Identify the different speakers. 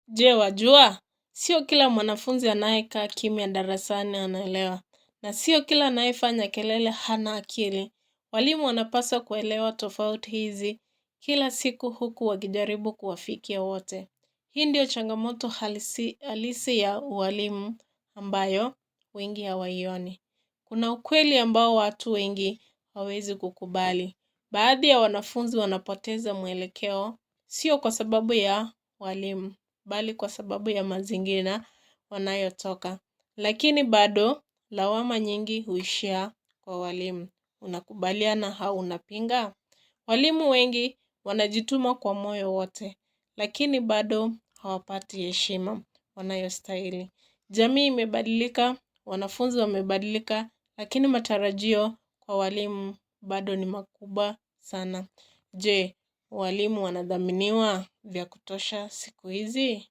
Speaker 1: Je, wajua? Sio kila mwanafunzi anayekaa kimya darasani anaelewa, na sio kila anayefanya kelele hana akili. Walimu wanapaswa kuelewa tofauti hizi kila siku huku wakijaribu kuwafikia wote. Hii ndio changamoto halisi ya ualimu ambayo wengi hawaioni. Kuna ukweli ambao watu wengi hawawezi kukubali. Baadhi ya wanafunzi wanapoteza mwelekeo sio kwa sababu ya walimu bali kwa sababu ya mazingira wanayotoka. Lakini bado lawama nyingi huishia kwa walimu. Unakubaliana au unapinga? Walimu wengi wanajituma kwa moyo wote, lakini bado hawapati heshima wanayostahili. Jamii imebadilika, wanafunzi wamebadilika, lakini matarajio kwa walimu bado ni makubwa sana. Je, walimu wanadhaminiwa vya kutosha siku hizi?